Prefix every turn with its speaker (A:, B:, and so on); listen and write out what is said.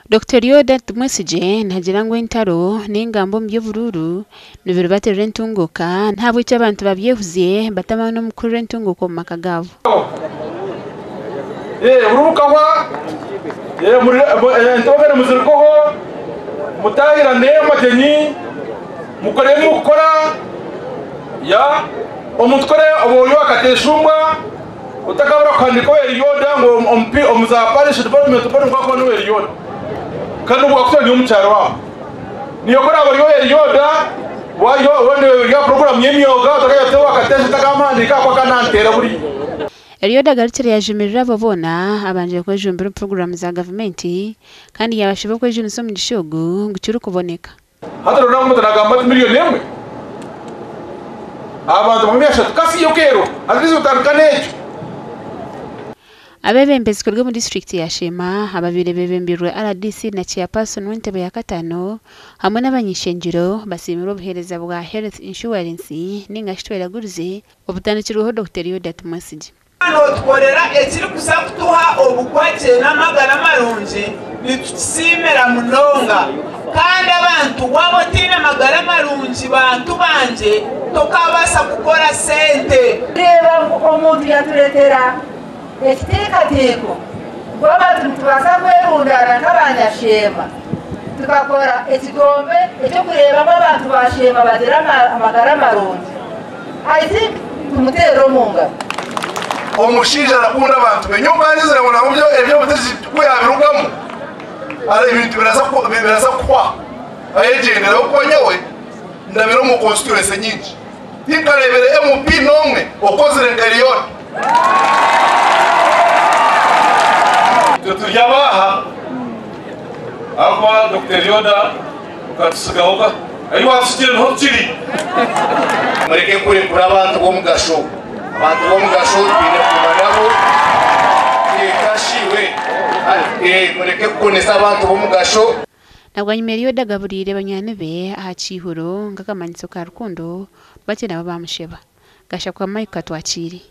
A: Dokita Elioda Tumwesigye naagira ngu entaro n'engamba omu by'oburuuru nibiribatirira entunguuka n'ahabw'ekyo abantu babyehuzye batamaani omu kukurira entunguuka omu maka gaabo.
B: Burubukahwa entogere muzirikoho mutahirane amagyenyi mukore ebi mukukora omuntu kore oba akateshumbwa otakabura kuhandika Elioda ngu omu za parish development board ngu akuba niwe Elioda kandi obu wakutura ni omukyaro aho niyo koraba ori Elioda ya program y'emyoga otakajya wakatesha otakamuhandika ako akanantera buriya.
A: Elioda agarukire yajumirira abo boona abangire kwejumbira omu puroguraamu za gavumenti kandi yaabashaba okwejunisa omugisha ogu ngu kirikuboneka.
B: Hati rora omuntu nagamba ati miliyoni emwe abantu 30 kasi yo kero at least otandika n'ekyo.
A: Abeebembezi kuruga omu disiturikiti ya Sheema ababaire beebembirwe rdc na Chairperson w'entebe ya kataano hamwe n'abany'ishengyero basiimirwe obuheereza bwa Health Insurance ninga shi Tweragurize obutandikirweho Dokita Elioda Tumwesigye.
C: Nootukorera ekirikuza kutuha obukwakye n'amagara marungi, nitukisiimira munonga. Kandi abantu waaba otaine magara marungi bantu bangye, tokaabaasa kukora sente.
D: Reeba ngu omuntu yatureetera ekiteekateeko ngu abantu nitubaasa kwerundaana nk'abanyasheema tukakora ekigombe eky'okureeba ngu abantu ba Sheema bagira amagara marungi. I think tumuteerere omu ngaro.
E: Omushaija arakunda abantu be. Nyowe nkangyezire ngu nabwo eby'obutegyeki ku yaabirugamu ebintu biraza kuhwa ayegyendere ahabw'okuba nyowe ndabire omu constituency nyingi tinkareebire MP n'omwe okozire nka Elion.
B: Itwe turi abaaha ahabw'okuba Dokita Elioda okatutsigaho ahi waatutsigire niho tukiri.
E: Mureke kurekura abantu b'omugasho. Abantu b'omugasho twine kuguma nabo. Kashi we mureke kukonesa abantu b'omugasho.
A: Na bwanyima Elioda agaburiire banywani be aha kiihuro nk'akamanyiso ka rukundo, batyo nabo baamusheba. Gashakwa Mike Katwakiire.